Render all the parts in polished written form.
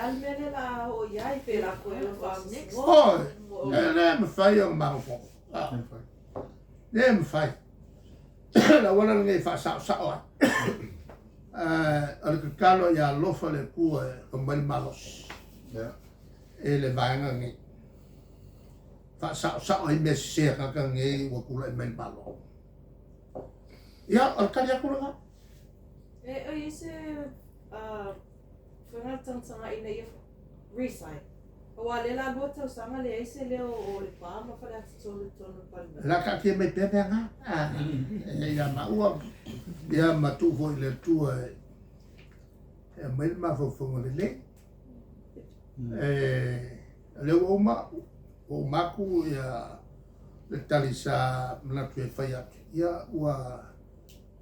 a le mea lea o le a oo i ai pe lako e o faamasinoga. Oi, e le mafai ona mafaufau. Le mafai. Le auala lenei e faasaosao ai. O le tatalo ia alofa le Atua e aumai le malosi i le vaega lenei. Faasaosao ai mea sese a tagata nei ua tulai mai i le Malo. Ia, o le tali atu lena. E o i ai se faiga tagataga ina ia resign? Aua o lea la 2 tausaga leai se leo o Lepa ma Faleata 3 i totonu o le Palemene. La taatia mai pea mea na. E ia maua, ia ma tuu foi i le Atua e aumai le mafaufauga lelei. E, o lea ua uma, ua uma atu ia le tali sa manatu e fai atu, ia ua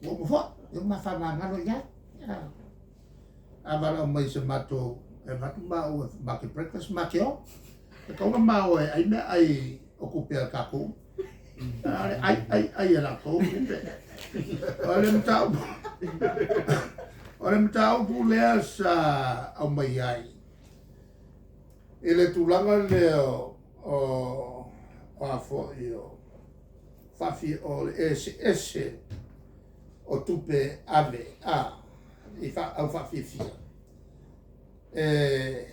ua uma foi, ia ma faamagalo i ai. A valaau mai se matou, e avatu maua ma te breakfast ma te o. E tatau ona maua e ai meaai o tupe a tatou. A o le ai, ai, ai a latou tupe. O le mataupu, o le mataupu lea sa aumai ai i le tulaga lea o o a foi o faafi o le eseese o tupe ave a i fa, au faafiafia. E,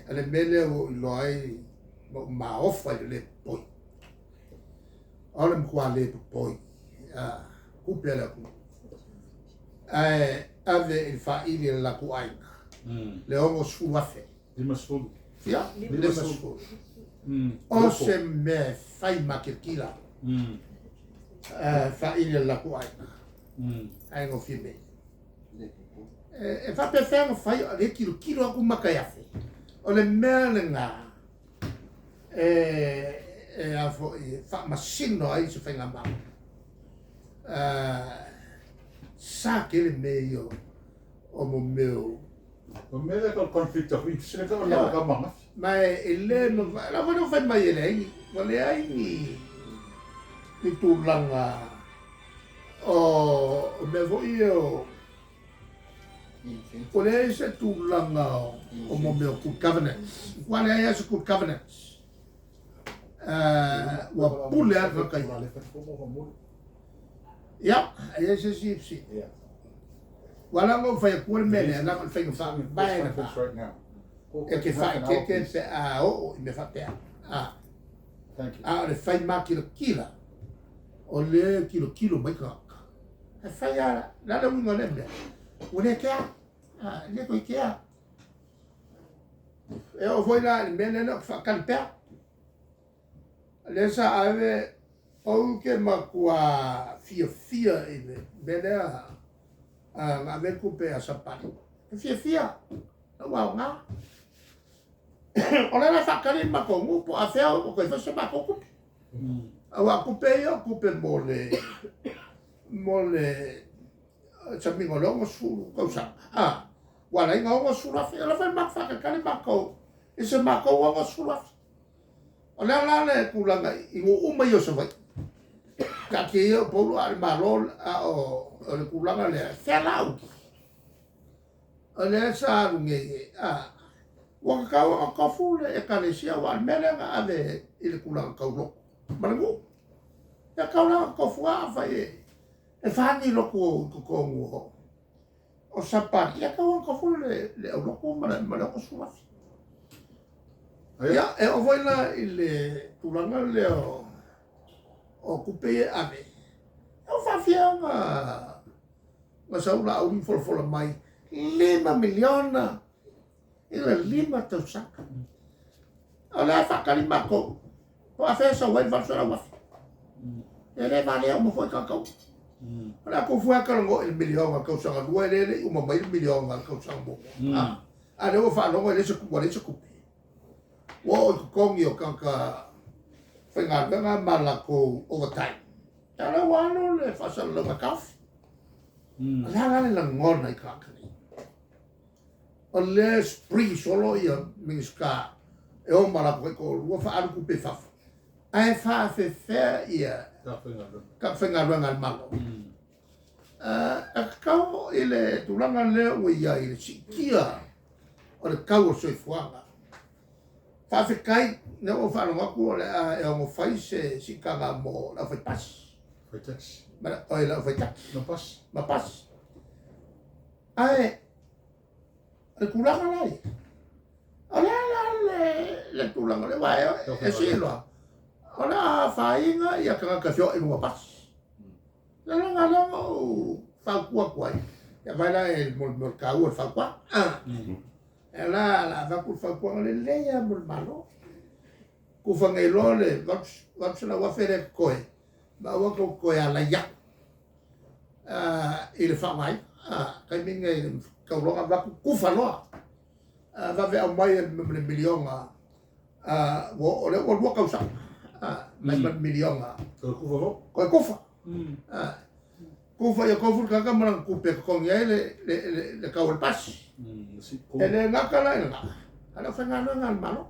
o le mea lea ua ou iloa ai ma ou maofa i le lē popoi. O le matua le popoi, a, tupe a le atunuu. Ae ave i le faaili a le latou aiga, le 60,000. 50. Ia, 50. O se mea e fai makilatila, faaili a le latou aiga. Ae gofie mea. E faapefea ona fai o lea e tilotilo atu maka e afe. O le mea lena e a foi e faamasino ai se faigamalo. Sa tele mea ia o mo mea o O mea lea tau conflict of interest lea tau lau ka magafi. Ma e le mafai, la foi fai mai e leai ni, ua leai ni ni tulaga o mea foi ia o ua leai se tulaga o mo mea o good governance. Ua leai lava se good governance. Ua pule lava le tagata ia. Ia, e i ai se isi fesili? Ua ala ona ou fai atua le mea lea, leaga o le faiga faavae lena e te faaeteete pe a oo i mea faapea. A o le fai makilatila, o lea e tilotilo mai tagata. E fai lava, o le a le uiga o lea mea? Ua le kea, e le toe kea. E oo foi la i le mea lea, lea ou te faatali pea. O lea sa ave, ou te matua fiafia i le mea lea na ave ai le tupe a Sapani. E fiafia, lou aoga. O lea la e faatali le matou nuu po o afea ua toe fai se matou tupe. Aua o tupe ia o tupe mo le mo le samiga o le 60 tausaga. A, ua ala ai ona 60,000. O la foi matou faatalitali matou i se matou 60,000. O le a la le tulaga i nuu uma ia o Savaii? Taatia ia Upolu a o le Malo, a o le tulaga lea, fea la au? O lea sa alu nei, a, ua tatau ona tofu le Ekalesia, aua o le mea lea na ave i le tulaga tau lotu ma le nuu. E tatau la ona tofu lava afai e fa ni lotu i totonu o Sapani, ia tatau ona tofu le aulotu ma le 60,000. Ia, e oo foi la i le tulaga lea o tupe ia e ave, e ua faafia ona na sau Laauli ma folafola mai, $5 miliona i le 5 tausaga. O lea e faatali matou, po o afea e sau ai le $800,000. E le valea uma foi tagata uma. O le a tou fua e talanoa i le miliona tausaga lua, e le i uma mai le miliona tausaga muamua. A lea ua faalogo e leai se ua leai se tupe. Ua oo i totogi o tagata faigaluega ma latou overtime. A o lea ua alu le faasalalauga taofi. O le a la le lagona i tagata nei? O lea e spree solo ia Minisita e o ma latou taitoalua faaalu tupe i fafo. Ae faafefea ia tagata faigaluega a le Malo? E tatau i le tulaga lea ua i ai i le siitia o le tau o le soifuaga. Faafetai, lea ua ou faalogo atu o le a e ono fai se siitaga mo le aufaipasi. Fai taxi. Ma le, oi, le aufaitaxi. Ma pasi. Ma pasi. Ae, o le tulaga la ia, o le a la le, le tulaga lea, aua e, e siloa, o le a afaina ia tagata feoai i luga o pasi. Le agaga lea na ou fautua atu ai, ia vaai la e mo le mea o le taua o le fautuaga. E la la avatu le fautuaga lelei lava mo le Malo. Tufa nei loa le $800,000 lea e totoe, ma aua tou te toe alai atu i le faaaogaina. Taimi lenei tau loa ona avatu tufa loa. Vave aumai le miliona ua oo lea ua 2 tausaga mai ma le miliona. Toe kufa foi. Toe kufa. Kufa ia tofu le tagata ma lana tupe e totogi ai le tau o le pasi. E le gata la i lena, a o le aufaigaluega a le Malo.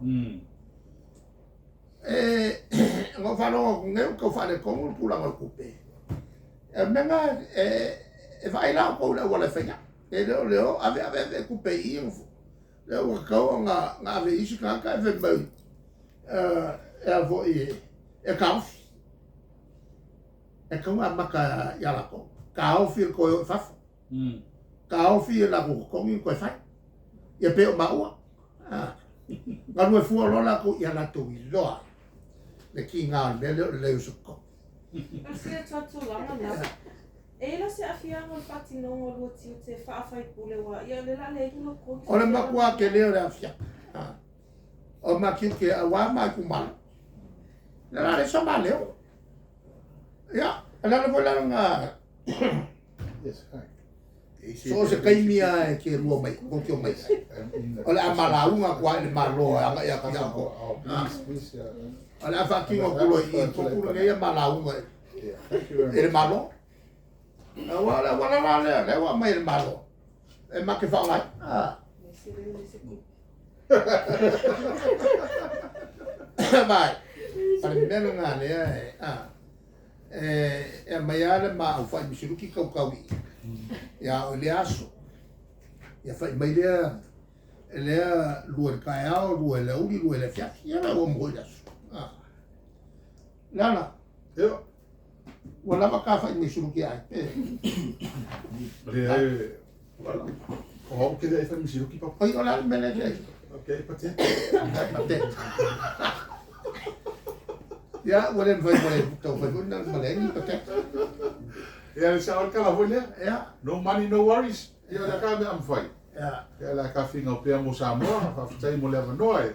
Na ou faalogo atu nei ua tau faaletonu le tulaga o le tupe. O le mea lena e vaai la outou i le auala e fai ai. E le o le o ave ave ave tupe i i, lea ua tatau ona ave i isi tagata ae fai mai e a foi e taofi. E tatau ona amata ia latou. Taofi le toe o i fafo. Taofi e latou totogi ona toe fai. Ia pei o maua. Galue fua loa latou ia latou iloa le tiga o le mea lea o le leai o se totogi. O le sia tuatulaga lena. E i ai la se aafiaga o le faatinoga o lua tiute faa-faipule aua ia o lea o le a leai ni lotogi. O le matua tele o le aafiaga o ma tiute aua ma itumalo. Le la leai sa ma leo. Ia, o le ala foi la lena so o se taimi lava e te lua mai, tou te omai ai. O le a ma lauga atu lava i le Malo e agai atu ia outou. O le a faatino atu loa i i i Tupu lenei a ma lauga i le Malo. Aua o le auala la lea, lea ua aumai e le Malo e ma te faaaogaina. Vai, o le mea lena lea e, e aumai lava le ma aufai misiluki tautau i ia o i lea aso. Ia fai mai lea, lea lua i le taeao, lua i le aoauli, lua i le afiafi. Ia la ua uma foi le aso. Lala, ua lava ta fai misiluki ai pe. Le, o au ke le fai misiluki papa. Oi, o le a le mea lea te ai? Ok, pate. Pate. Ia, ua le mafai ma le tau fai foi na ma le ni pate. Ia, le sao kala foi lea. Ia. No money, no worries. Ia, le ka mea mafai. Ia. Ia, la ka finga o pea mo Samoa, faafetai mo le avanoa e.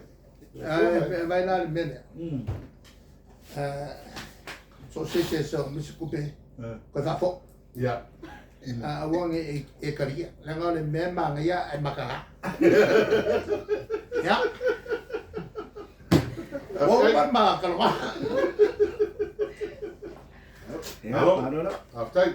Ai, vai la le mea lea. So se se so misi kupe. Koe faafo. Ia. Aua ne i e talia. Leaga o le mea e manaia e mataga. Ia. Ua uma ma kalama. Malo. Faafetai.